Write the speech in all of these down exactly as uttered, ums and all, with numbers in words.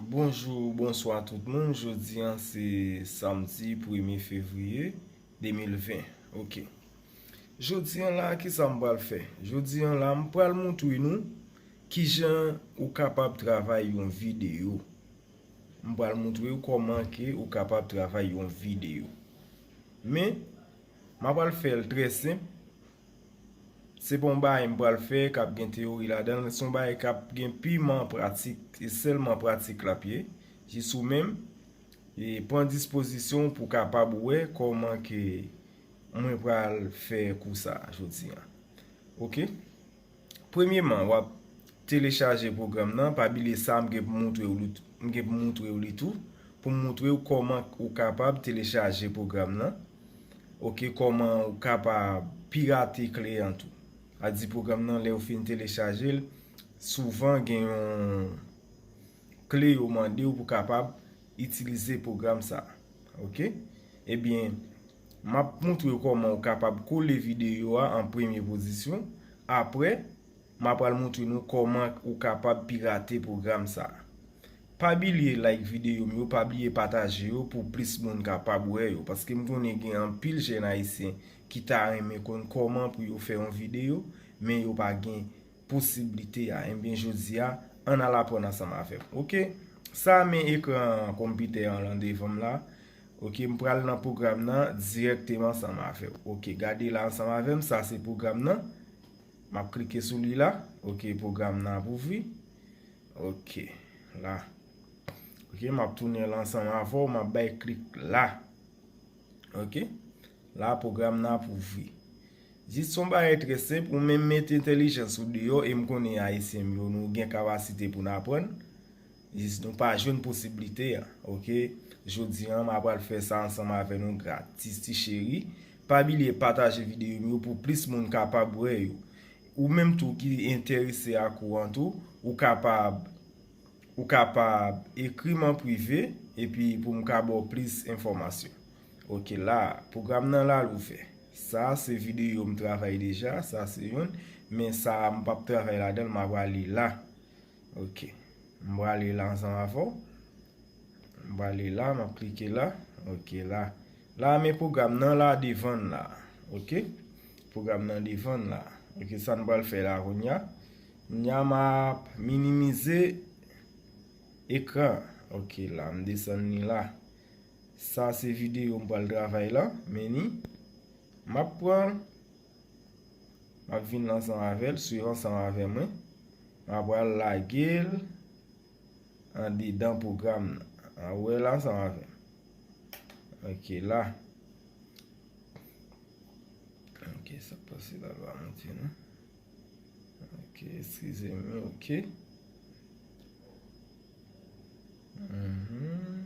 Bonjou, bonswa tout moun. Jodi an se samdi premye fevriye de mil ven. Ok. Jodi an la, kisa m pral fè? Jodi an la, m pral montre nou kijan ou kapab travay yon videyo. M pral montre w kòman ke ou kapab travay yon videyo. Men, m a pral fè l trè senp. Se pa yon bagay m pral fè k ap gen teyori ladan l, se yon bagay k ap gen piman pratik. E sèlman pratik l ap ye. Jis ou menm, e pran dispozisyon w pou w kapab wè kòman ke mwen pral fè kou sa a jodi an. Ok? Premyeman, w ap telechaje pwogram nan. Pa bliye sa, m gen pou montre w li, m gen pou montre w li tou, pou m montre w kòman ou kapab telechaje pwogram nan. Ok, kòman ou kapab pirate kle an tou. A di pwogram nan, lè w fin telechaje l, souvan gen yon kle yo mande w pou kapab itilize pwogram sa a. Ok? Ebyen, m ap montre w kòman ou kapab kole videyo a an premye pozisyon. Apre, m ap pral montre nou kòman ou kapab pirate pwogram sa a. Pa bliye like videyo m yo, pa bliye pataje yo pou plis moun kapab wè yo, paske m konnen gen anpil jèn ayisyen ki ta renmen konn kòman pou yo fè yon videyo, men yo pa gen posiblite a. Ebyen, jodi a, ann al aprann ansanm avè m. Ok? Sa a, men ekran konpitè an lan devan m la. Ok, m pral nan pwogram nan dirèkteman ansanm avè w. Ok, gade la ansanm avè m, sa se pwogram nan. M ap klike sou li la. Ok, pwogram nan ap ouvri. Ok, la. Ok, m ap tounen la ansanm avè w, m ap bay klik la. Ok, la pwogram nan ap ouvri. Jis yon bagay trè senp, ou menm mete entèlijans ou deyò, e m konnen ayisyen m yo, nou gen kapasite pou n aprann. Jis nou pa jwenn posiblite a. Ok, jodi an, m a pral fè sa ansanm avè nou gratis, ti cheri. Pa bliye pataje videyo m yo pou plis moun kapab wè yo. Ou menm tou ki enterese a kou an tou, ou kapab, ou kapab ekri m an prive, epi pou m ka ba w plis enfòmasyon. Ok, la, pwogram nan la l ouvè. Sa se videyo m travay deja, sa se youn, men sa a m p ap travay ladan l, m a prale la. Ok, m prale la ansanm avè w. M prale la, m ap klike la. Ok, la. La, men pwogram nan la devan n la. Ok, pwogram nan devan n la. Ok, sa n pral fè la kounye a? Kounye a, m ap minimize ekran. Ok, la, m desann li la. Sa se videyo m pral travay la, men ni. M ap pran, m ap vin ansanm avè l, swiv ansanm avè mwen. M ap pral lage l andedan pwogram nan. An wè la ansanm avè m. Ok, la. Ok, sa k pase la, l pa monte non. Ok, eskize m, ok. Mhm.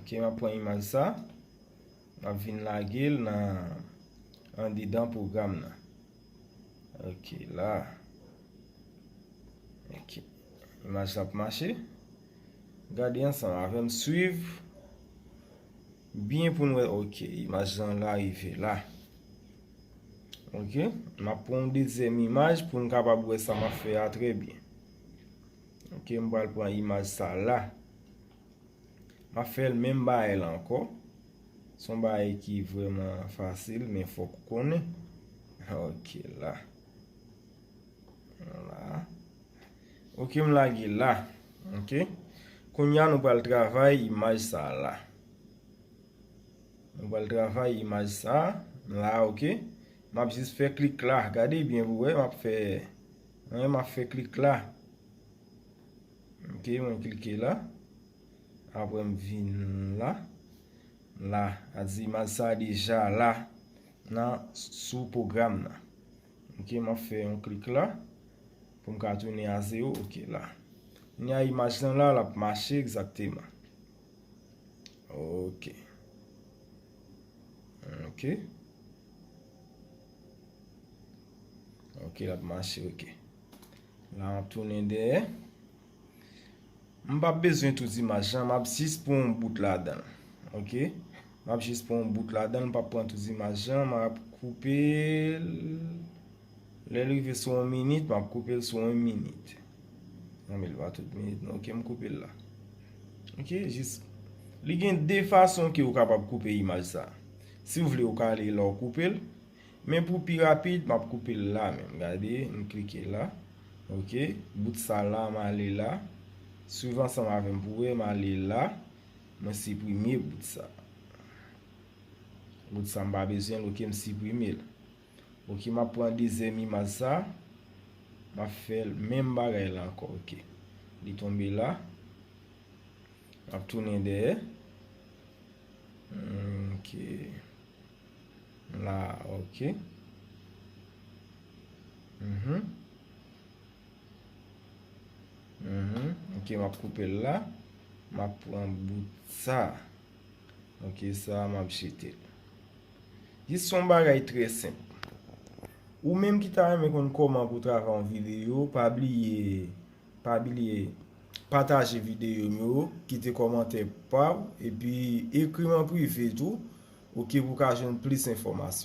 Ok, m ap pran imaj sa. M ap vin lage l nan andedan pwogram nan. Ok, la. Ok. Imaj la ap mache. Gade ansanm avè m, swiv byen pou n wè. Ok, imaj lan la rive la. Ok, m ap pran yon dezyèm imaj pou n kapab wè sa m ap fè a trè byen. Ok, m pral pran imaj sa la. M ap fè l menm bagay la ankò. Se yon bagay ki vrèman fasil, men fòk ou konnen. Ok, la. La. Ok, m lage la. Ok. Kounye a, nou pral travay imaj sa a la. Nou pral travay imaj sa a la, ok. M ap jis fè klik la. Gade byen pou wè, m ap fè, wi, m ap fè klik la. Ok, mwen klike la. Apre m vin la. La, a di imaj sa deja la nan, sou pwogram nan. Ok, m ap fè yon klik la pou m ka tounen a zewo. Ok, la. Kounye a imaj lan la, l ap mache egzakteman. Ok. Ok. Ok, l ap mache, ok. La, m ap tounen dèyè. M p ap bezwen tout imaj lan, m ap jis pran yon bout ladan l. Ok? M ap jis pran yon bout ladan l, m p ap pran tout imaj lan, m ap koupe l. Lè l rive sou yon minit, m ap koupe l sou yon minit. Non, men li pa tout minit, non. Ok, m koupe l la. Ok, jis. Li gen de fason ke ou kapab koupe imaj sa. Si w vle, ou ka ale la, ou koupe l. Men pou pi rapid, m ap koupe l la menm. Gade, m klike la. Ok, bout sa la, m ale la. Swiv ansanm avè m pou wè, m ale la. Mwen siprime bout sa. Bout sa, m pa bezwen l, ok, m siprime l. Ok, m ap pran dezyèm imaj sa. M ap fè l menm bagay la ankò, ok. Li tonbe la. M ap tounen dèyè. Hmm, ok. La, ok. Mhm. Mhm. Ok, m ap koupe l la. M ap pran bout sa. Ok, sa, m ap jete l. Jis yon bagay trè senp. Ou menm ki ta renmen konn kòman pou travay yon videyo, pa bliye, pa bliye pataje videyo m yo, kite kòmantè pa w, epi ekri m an prive tou, ok, pou w ka jwenn plis enfòmasyon.